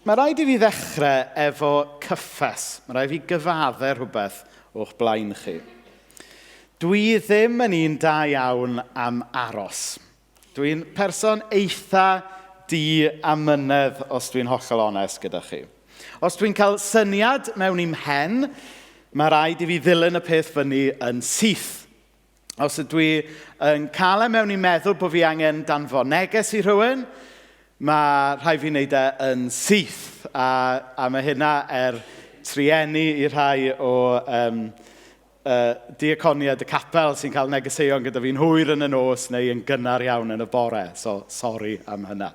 Mae rhaid i fi ddechrau efo cyffes. Mae rhaid i fi gyfadde rhywbeth o'ch blaen chi. Dwi ddim yn un da iawn am aros. Dwi'n person eitha di amynedd os dwi'n hollol onest gyda chi. Os dwi'n cael syniad mewn i'm mhen, mae rhaid i fi ddilyn y peth fyny yn syth. Os ydw i yn cael e mewn i meddwl bod fi angen danfon neges i rhywun, mae rhaid fi wneud e yn syth. A mae hynna er trueni i rhai o diaconiaid y capel sy'n cael negeseuon gyda fi'n hwyr yn y nos neu yn gynnar iawn yn y bore. So, sori am hynna.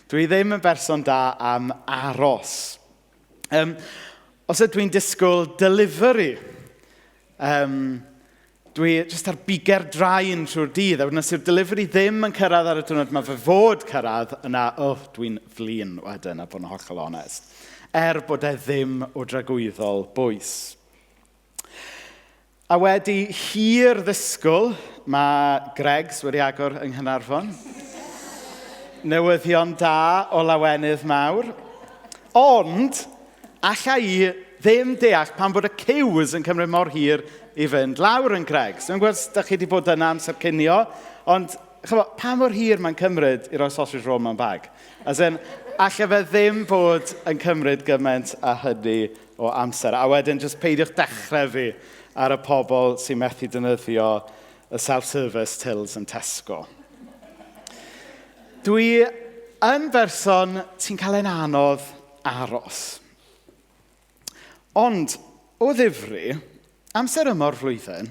Dwi ddim yn berson da am aros. Os ydw i'n disgwyl delivery, dwi jyst ar biger draen trwy'r dydd, a wedyn os yw'r delivery ddim yn cyrraedd ar y diwrnod mae fe fod cyrraedd, yna, oh, dwi'n flin wedyn, a bod yn hollol onest. Er bod e ddim o dragwyddol bwys. A wedi hir ddisgwyl, mae Greggs wedi agor yng Nghaernarfon. Newyddion da o lawenydd mawr. Ond, alla i ddim deall pam bod y queues yn cymryd mor hir i fynd lawr yn Greggs. Dwi'n gwybod os da chi wedi bod yna amser cinio, ond chymod, pa mor hir mae'n cymryd i roi sausage roll mewn bag? As in, alla fe ddim bod yn cymryd gymaint â hynny o amser. A wedyn, jyst peidiwch dechrau fi ar y pobl sy'n methu defnyddio y self-service tills yn Tesco. Dwi yn berson sy'n cael e'n anodd aros. Ond, o ddifri, amser yma o'r flwyddyn,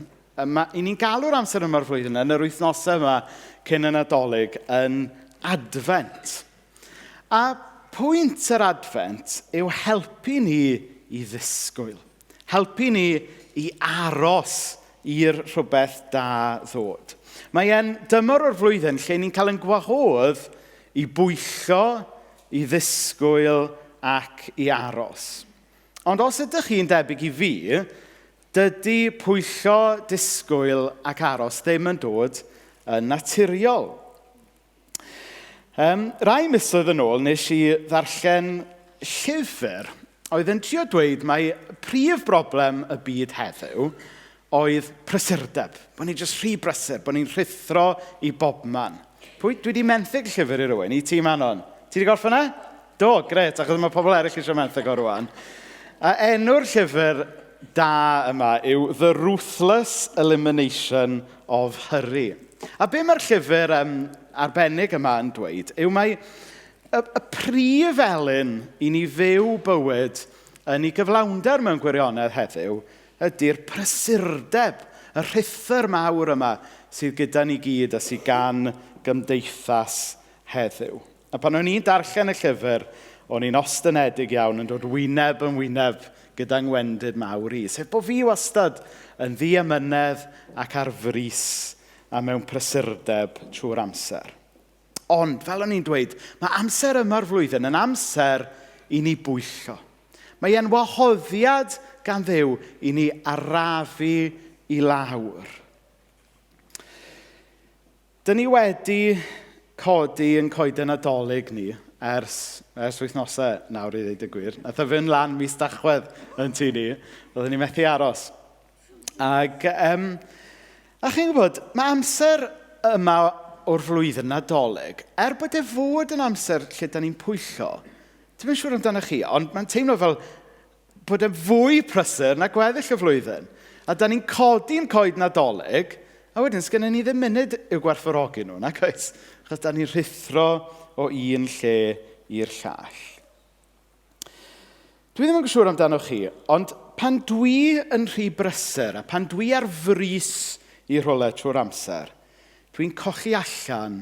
i ni'n galw'r amser yma o'r flwyddyn yn yr wythnosau yma cyn y Nadolig yn Advent. A pwynt yr Advent yw helpu ni i ddisgwyl. Helpu ni i aros i'r rhywbeth da ddod. Mae e'n dymor o'r flwyddyn lle ni'n cael ein gwahodd i bwyllo, i ddisgwyl ac i aros. Ond os ydych chi'n debyg i fi, dydy pwyllo, disgwyl ac aros ddim yn dod yn naturiol. Rai misoedd yn ôl, nes i ddarllen llyfr oedd yn trio dweud mai prif broblem y byd heddiw oedd prysurdeb. Bod ni'n jyst rhy brysur, bod ni'n rhuthro i bobman. Dwi wedi menthyg llyfr i rywun, i ti Manon. Ti wedi gorffen e? Do, gret, achos mae pobl eraill eisiau menthyg o rwan. A enw'r llyfr da yma yw The Ruthless Elimination of Hurry. A be mae'r llyfr arbennig yma yn dweud yw mai y prif elyn i ni fyw bywyd yn ei gyflawnder mewn gwirionedd heddiw ydy'r prysurdeb, y rhuthr mawr yma sydd gyda ni gyd a sydd gan gymdeithas heddiw. A pan o'n i'n darllen y llyfr, o'n i'n ostynedig iawn yn dod wyneb yn wyneb gyda ngwendid mawr i. Sef bod fi wastad yn ddiamynedd ac ar frys a mewn prysurdeb trwy'r amser. Ond, fel o'n i'n dweud, mae amser yma'r flwyddyn yn amser i ni bwyllo. Mae e'n wahoddiad gan Dduw i ni arafu i lawr. Dyn ni wedi codi yn coeden Nadolig ni ers wythnosau nawr i ddweud y gwir. Nath e fynd lan mis Tachwedd yn tŷ ni. Oedden ni methu aros. A chi'n gwybod, mae amser yma o'r flwyddyn Nadolig, er bod e fod yn amser lle da ni'n pwyllo, dwi'm yn siŵr amdano chi, ond mae'n teimlo fel bod e'n fwy prysur na gweddill y flwyddyn. A da ni'n codi'n coed Nadolig, a wedyn sgynnon ni ddim munud i'w gwerthfawrogi nhw, nac oes? Achos da ni'n rhuthro o un lle i'r llall. Dwi ddim yn siŵr amdano chi, ond pan dwi yn rhy brysur a pan dwi ar frys i rhywle trwy'r amser, dwi'n cochi allan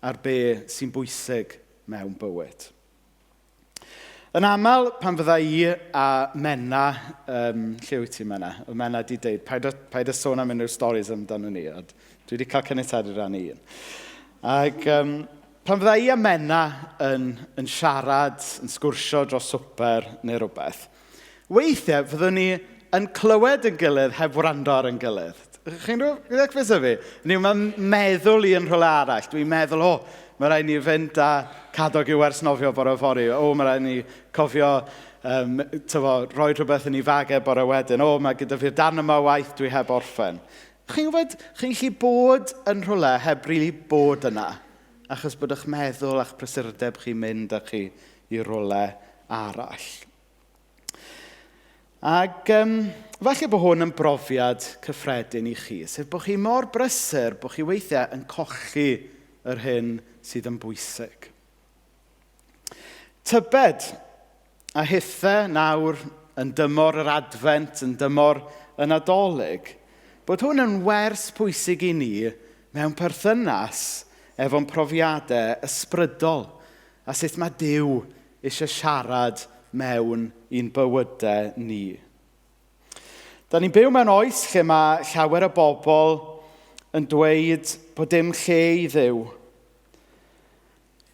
ar be sy'n bwysig mewn bywyd. Yn aml, pan fydda i a Menna, lle wyt ti Menna? Oedd Menna di deud, paid â sôn am unrhyw stories amdano ni, ond dwi wedi cael caniatâd i rannu un. Ac pan fydda i a Menna yn siarad, yn sgwrsio dros swper neu rhywbeth, weithiau fyddwn ni yn clywed yn gilydd heb wrando ar yn gilydd. Chi'n gwybod beth ydw fi? Ni, mae'n meddwl i yn rhywle arall. Dwi'n meddwl, o, mae rhaid ni fynd â Cadog i wers nofio bore fory. O, mae rhaid ni cofio tyfo, rhoi rhywbeth yn ei fagau bore wedyn. O, mae gyda fi'r darn yma o waith dwi heb orffen. Chi'n gwybod, chi'n gallu bod yn rhywle heb rili bod yna, achos bod eich meddwl a'ch prysurdeb chi'n mynd â chi i rywle arall. Ac falle bod hwn yn brofiad cyffredin i chi, sef bod chi mor brysur bod chi weithiau yn colli yr hyn sydd yn bwysig. Tybed, a hithe nawr yn dymor yr Adfent, yn dymor y Nadolig, bod hwn yn wers pwysig i ni mewn perthynas efo'n profiadau ysbrydol a sut mae Duw eisiau siarad mewn i'n bywydau ni. Da ni'n byw mewn oes lle mae llawer o bobl yn dweud bod dim lle i Dduw.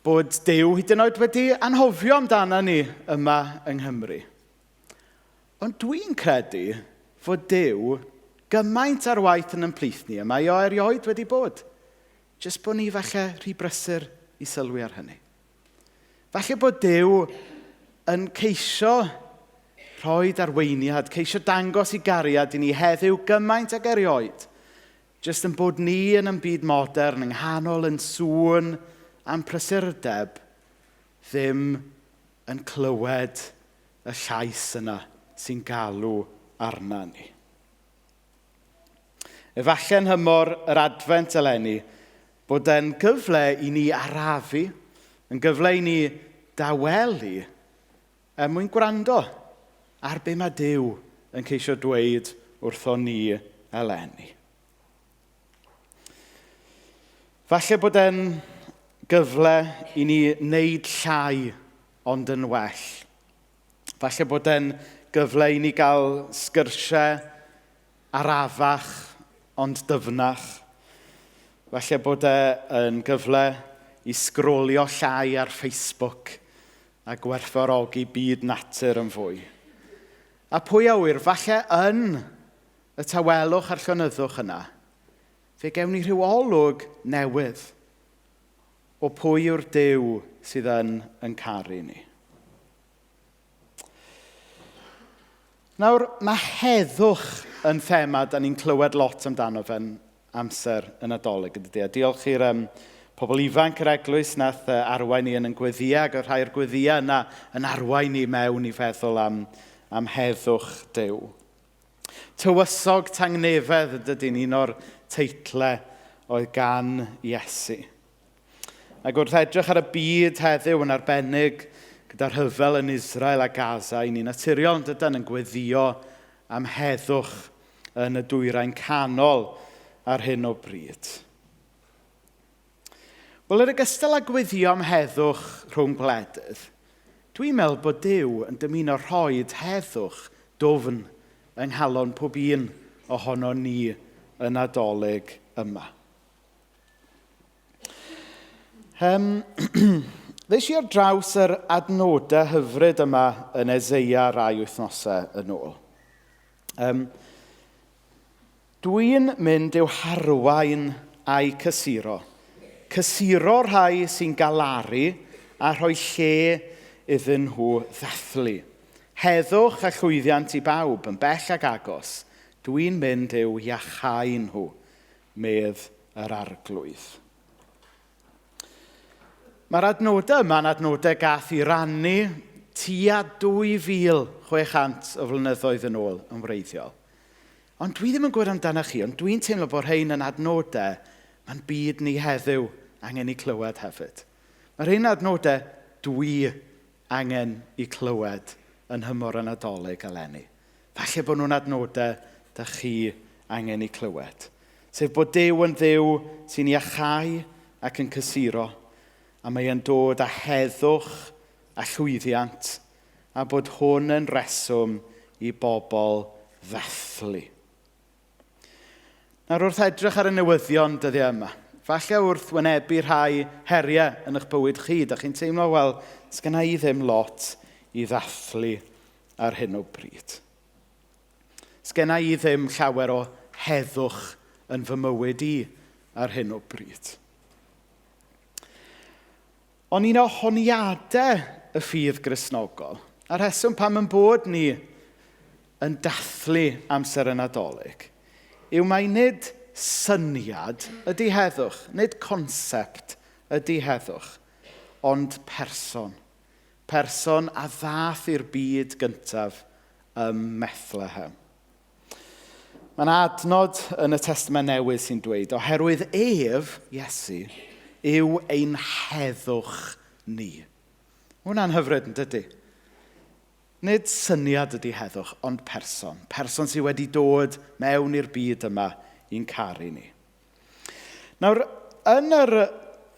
Bod Duw hyd yn oed wedi anghofio amdano ni yma yng Nghymru. Ond dwi'n credu fod Duw gymaint ar waith yn ymplith ni, a mae o erioed wedi bod. Jyst bod ni falle rhy brysur i sylwi ar hynny. Falle bod Duw yn ceisio rhoi arweiniad, ceisio dangos ei gariad i ni heddiw gymaint ag erioed. Jyst yn bod ni yn ein byd modern, yng nghanol yn sŵn a'n prysurdeb, ddim yn clywed y llais yna sy'n galw arna ni. Efallai yn nhymor yr Adfent eleni, bod e'n gyfle i ni arafu, yn gyfle i ni dawelu, er mwyn gwrando ar be mae Duw yn ceisio dweud wrtho ni eleni. Falle bod e'n gyfle i ni wneud llai ond yn well. Falle bod e'n gyfle i ni gael sgyrsiau arafach ond dyfnach. Falle bod e yn gyfle i sgrolio llai ar Facebook a gwerthfawrogi byd natur yn fwy. A pwy a ŵyr, falle yn y tawelwch a'r llonyddwch yna, fe gewn ni rhyw olwg newydd o pwy yw'r Duw sydd yn caru ni. Nawr, mae heddwch yn thema da ni'n clywed lot amdano fe'n amser y Nadolig, yn dydi? A diolch i'r pobl ifanc yr eglwys nath arwain ni yn ein gweddïau, ac oedd rhai o'r gweddïau yna yn arwain ni mewn i feddwl am heddwch Duw. Tywysog tangnefedd ydy'n un o'r teitlau oedd gan Iesu. Ac wrth edrych ar y byd heddiw yn arbennig gyda'r rhyfel yn Israel a Gaza, i ni naturiol yn dydan yn gweddio am heddwch yn y dwyrain canol ar hyn o bryd. Wel, yn ogystal â gweddio am heddwch rhwng gwledydd, dwi'n meddwl bod Duw yn dymuno rhoi heddwch dwfn yng nghalon pob un ohono ni y Nadolig yma. Ddes i ar draws yr adnodau hyfryd yma yn Eseia rai wythnosau yn ôl. Dwi'n mynd i'w harwain a'i cysuro. Cysuro rhai sy'n galaru a rhoi lle iddyn nhw ddathlu. Heddwch a llwyddiant i bawb yn bell ac agos. Dwi'n mynd i'w iachau nhw, medd yr Arglwydd. Mae'r adnodau yma'n adnodau gath i rannu tua 2,600 o flynyddoedd yn ôl yn wreiddiol. Ond dwi ddim yn gwybod amdano chi, ond dwi'n teimlo bod rhain yn adnodau mae'n byd ni heddiw angen i clywed hefyd. Mae rhain adnodau dwi angen i clywed yn nhymor y Nadolig eleni. Falle bod nhw'n adnodau da chi angen i clywed. Sef bod Duw yn Dduw sy'n iachau ac yn cysuro, a mae e'n dod â heddwch a llwyddiant, a bod hwn yn reswm i bobl ddathlu. Nawr, wrth edrych ar y newyddion dyddiau yma, falle wrth wynebu rhai heriau yn eich bywyd chi, da chi'n teimlo, wel, sgynna i ddim lot i ddathlu ar hyn o bryd. Sgynna i ddim llawer o heddwch yn fy mywyd i ar hyn o bryd. Ond un o honiadau y ffydd Gristnogol, a'r rheswm pam yn bod ni yn dathlu amser y Nadolig, yw mai nid syniad ydy heddwch, nid concept ydy heddwch, ond person. Person a ddath i'r byd gyntaf ym Methlehem. Mae yna adnod yn y Testament Newydd sy'n dweud, oherwydd ef, Iesu, yw ein heddwch ni. Mae hwnna'n hyfryd yn dydy? Nid syniad ydy heddwch, ond person. Person sydd wedi dod mewn i'r byd yma i'n caru ni. Nawr, yn yr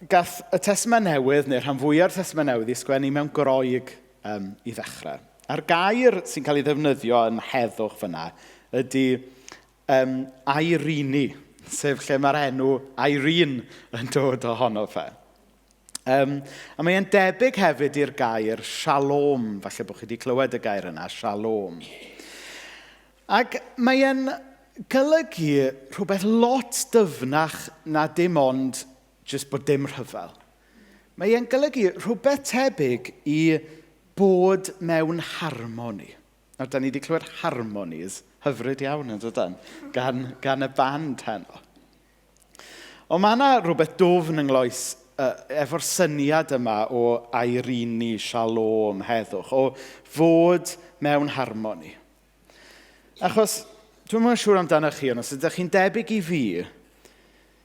gath y Testament Newydd, neu'r rhan fwyaf o'r Testament Newydd, i sgwennu mewn Groeg i ddechrau. A'r gair sy'n cael ei ddefnyddio yn heddwch fyna ydy Eirini, sef lle mae'r enw Irene yn dod ohono fe. A mae'n debyg hefyd i'r gair shalom, falle bod chi wedi clywed y gair yna, shalom. Ac mae'n golygu rhywbeth lot dyfnach na dim ond jyst bod dim rhyfel. Mae'n golygu rhywbeth tebyg i bod mewn harmoni. Nawr, da ni wedi clywed harmonies hyfryd iawn yn dydyn, gan y band heno. Ond mae yna rhywbeth dwfn yng ngloes efo'r syniad yma o eirini, shalom, heddwch, o fod mewn harmoni. Achos, dwi'm yn siŵr amdano chi, ond os ydych chi'n debyg i fi,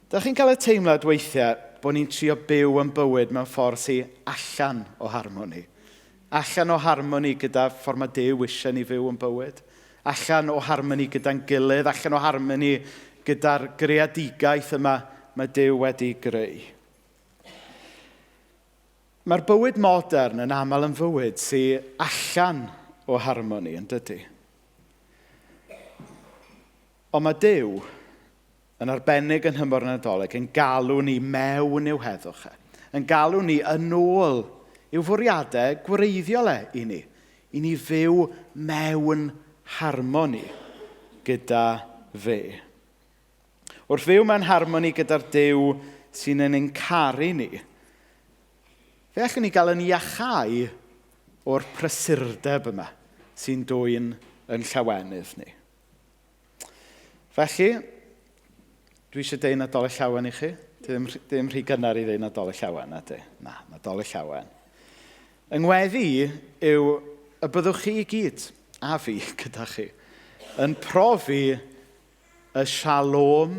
ydych chi'n cael y teimlad weithiau bod ni'n trio byw yn bywyd mewn ffordd sy'n allan o harmoni. Allan o harmoni gyda ffordd mae Duw eisiau ni fyw yn bywyd. Allan o harmoni gyda'n gilydd, allan o harmoni gyda'r greadigaeth yma mae Duw wedi greu. Mae'r bywyd modern yn aml yn fywyd sy'n allan o harmoni, yn dydy. Ond mae Duw, yn arbennig yn nhymor y Nadolig, yn galw ni mewn i'w heddwch e. Yn galw ni yn ôl i'w fwriadau gwreiddiol e i ni. I ni fyw mewn harmoni gyda fe. Wrth fyw mewn harmoni gyda'r Duw sy'n ein caru ni, fe allwn ni gael yn iachau o'r prysurdeb yma sy'n dwyn yn llawenydd ni. Felly, dwi eisiau deud Nadolig Llawen i chi. Ddim rhy gynnar i ddeud Nadolig Llawen, na di. Na, Nadolig Llawen. Yng ngweddi i yw y byddwch chi i gyd, a fi gyda chi, yn profi y shalom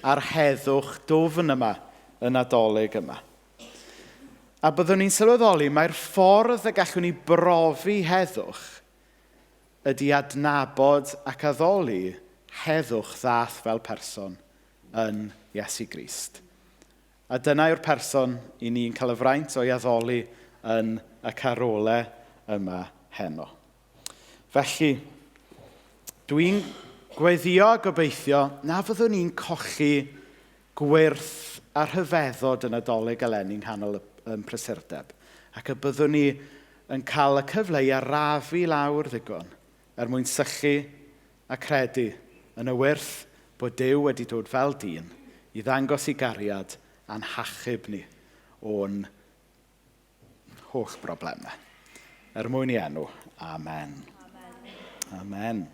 a'r heddwch dwfn yma, y Nadolig yma. A byddwn ni'n sylweddoli mai'r ffordd y gallwn ni brofi heddwch ydy adnabod ac addoli heddwch ddath fel person yn Iesu Grist. A dyna yw'r person i ni'n cael y fraint o'i addoli yn y carolau yma heno. Felly, dwi'n gweddïo a gobeithio na fyddwn ni'n colli gwyrth a rhyfeddod y Nadolig eleni yng nghanol y prysurdeb. Ac y byddwn ni yn cael y cyfle i arafu lawr ddigon er mwyn sychu a credu yn y wyrth bod Duw wedi dod fel dyn i ddangos i gariad a'n hachub ni o'n holl broblemau. Er mwyn i enw. Amen. Amen. Amen.